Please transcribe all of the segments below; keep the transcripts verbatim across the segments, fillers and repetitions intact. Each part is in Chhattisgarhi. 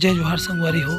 जय जोहार संगवारी हो।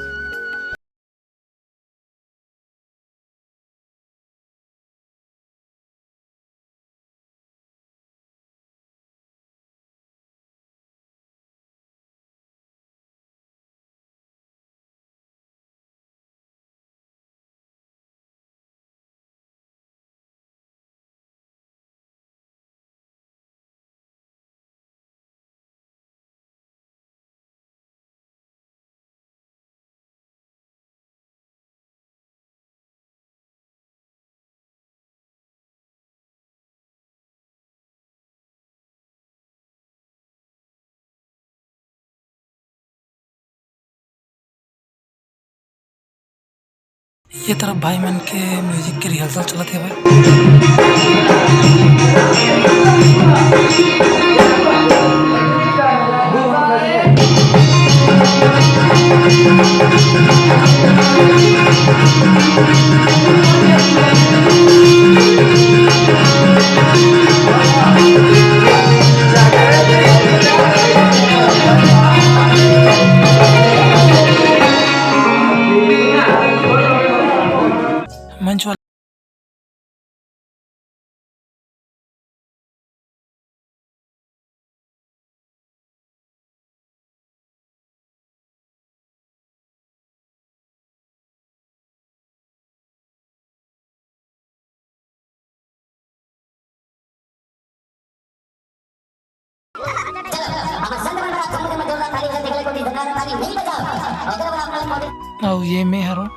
ये तरफ भाई मन के म्यूजिक के रिहर्सल चलत हेवय। मंच वाले अउ ये मैं हरों।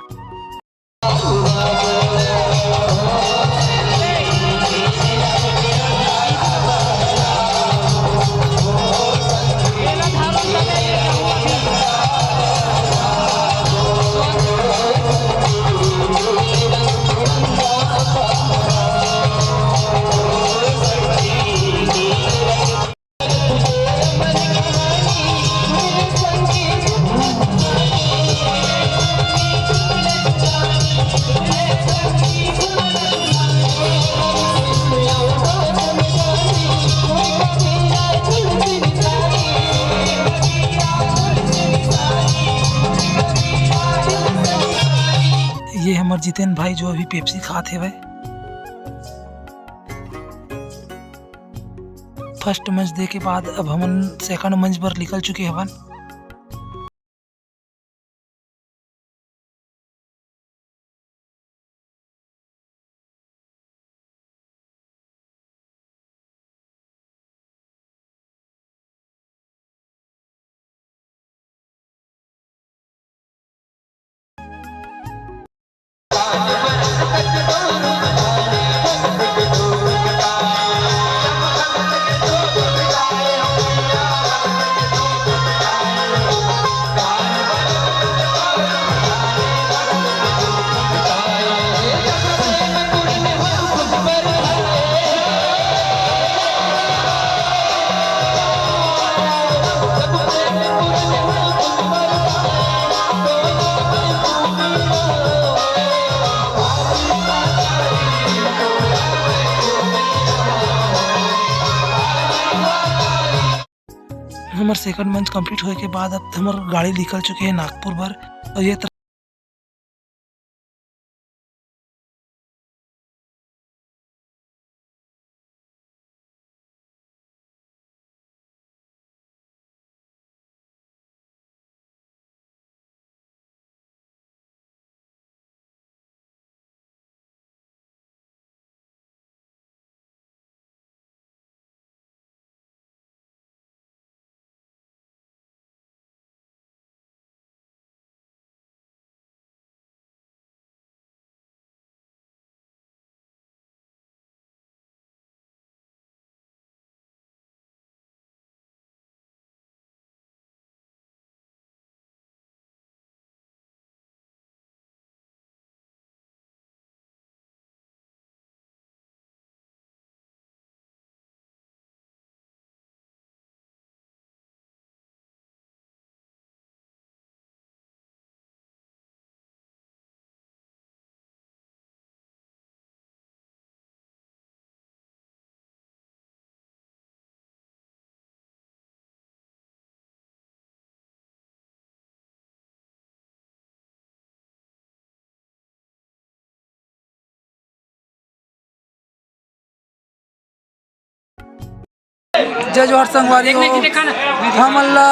ये हमर जितेन भाई जो अभी पेप्सी खात हेवय। फर्स्ट मंच दे के बाद अब हमन सेकंड मंच बर निकल चुके हवन। हमर सेकंड मंच कंप्लीट होए के बाद अब हमर गाड़ी निकल चुके हे नागपुर बर। अउ ये जय जोहार संगवारी हो। हमन ला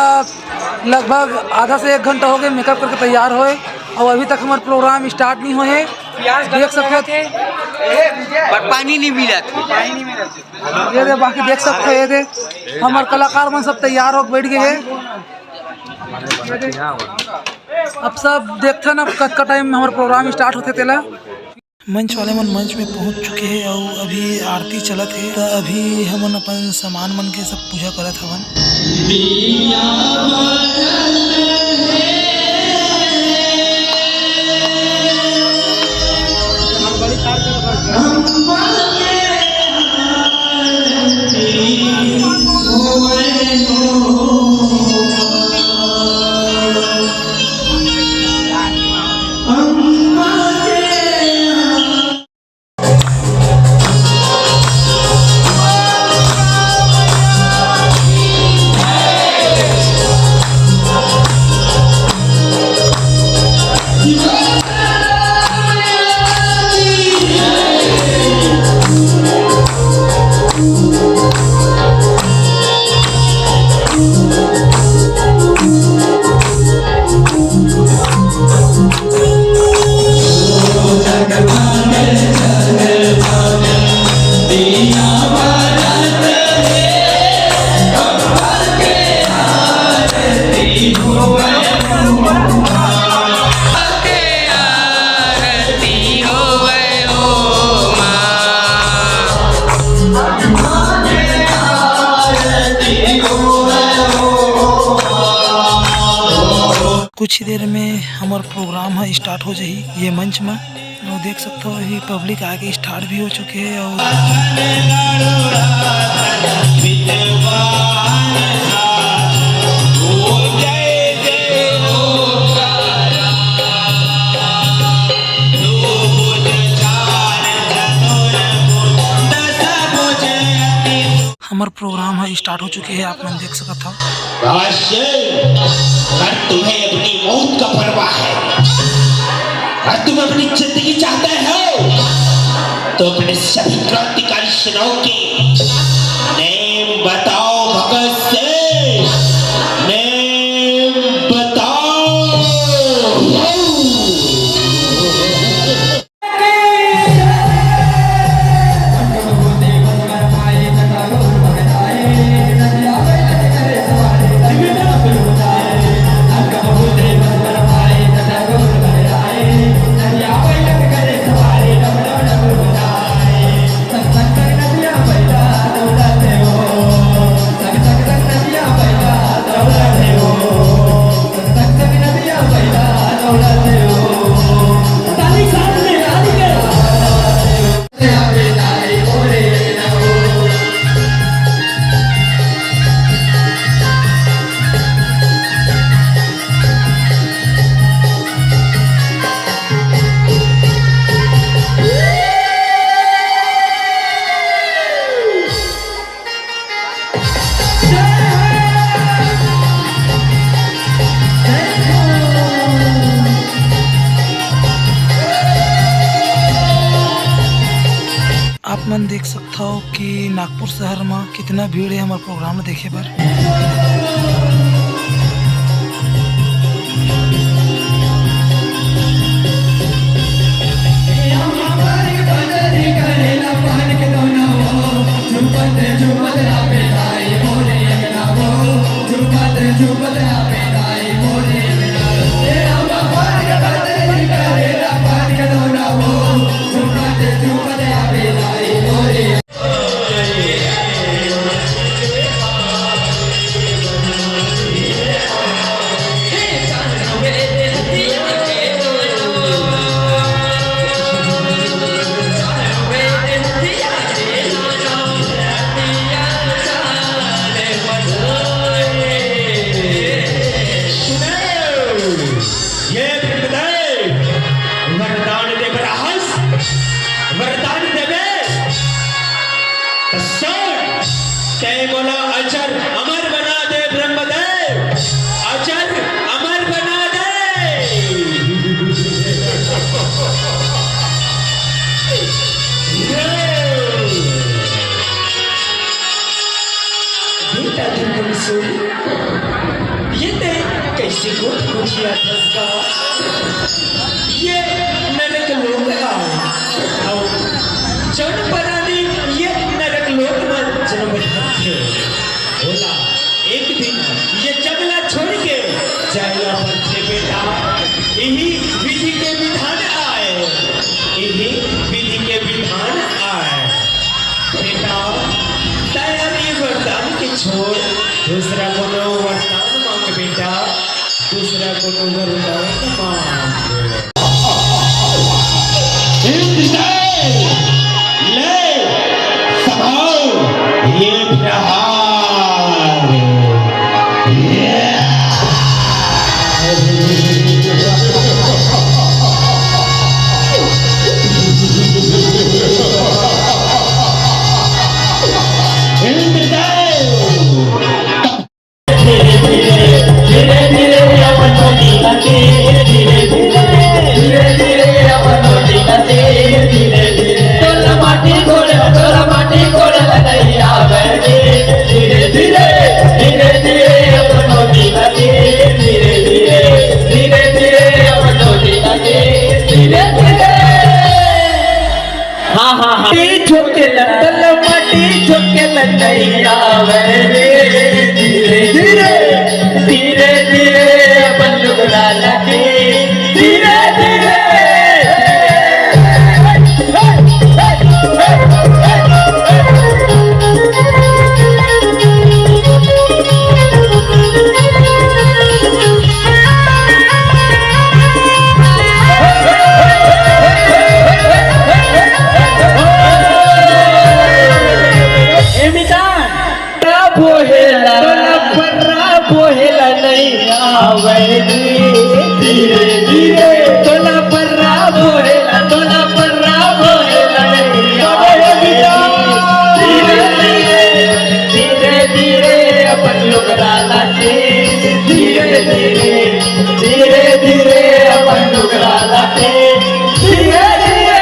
लगभग आधा से एक घंटा हो गए मेकअप करके तैयार होए, और अभी तक हमार प्रोग्राम स्टार्ट नहीं होए हे। देख सकते हो, पर पानी नहीं मिला था। ये दे, बाकी देख सकते हो, ये दे, हमार कलाकार मन सब तैयार हो बैठ गए हैं। अब सब देखते ना, कतका टाइम हमार प्रोग्राम स्टार्ट होते तेला। मंच वाले मन मंच में पहुंच चुके हैं और अभी आरती चलत है, तो अभी हमन अपन सामान मन के सब पूजा करत हवन। कुछ ही देर में हमर प्रोग्राम ह स्टार्ट हो जाही ये मंच में। और देख सकते हो, अभी पब्लिक आके स्टार्ट भी हो चुके हैं। और हमर प्रोग्राम ह स्टार्ट हो चुके हैं, आप मन देख सकत हव। अवश्य, अगर तुम्हें अपनी मौत का परवाह है, अगर तुम अपनी जिंदगी चाहते हो, तो अपने सभी क्रांतिकारी सेनाओं के नेम बताओ भगत सिंह, नेम बताओ। आप मन देख सकथव कि नागपुर शहर म कितना भीड़ हे हमर प्रोग्राम ल देखे बर। ये ब्रह्मदेव वरदान दे बर आहस, वरदान देबे त सुन, तै मोला अजर अमर बना दे ब्रह्मदेव, अजर अमर बना दे। ये नरक लोक आय, अउ जउन परानी ये नरक लोक म जनम धरथे, ओला एक दिन ये जग ला छोड़ के जाय ला पड़थे बेटा। इही विधि के विधान आय, इही विधि के विधान आय। बेटा, तैं हर ये वरदान के छोड़, दूसरा कोनो वरदान मांग बेटा, दूसरा कोनो वरदान मांग। ले, सभाओ, ये प्रहार। हाँ, हाँ, हाँ। माटी झोंके लंदल, माटी झोंके लंदैया रे। धीरे, धीरे, धीरे, धीरे अपन लुगरा लगे। धीरे, धीरे। ए मितान, पर्रा बोहेला, तोला पर्रा बोहेला नइ आवय रे। धीरे धीरे तोला पर्रा बोहेला, तोला पर्रा बोहेला नइ आवय रे। धीरे धीरे, धीरे धीरे अपन लुगरा लाथे। धीरे धीरे, धीरे धीरे अपन लुगरा लाथे। धीरे धीरे।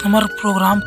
हमर प्रोग्राम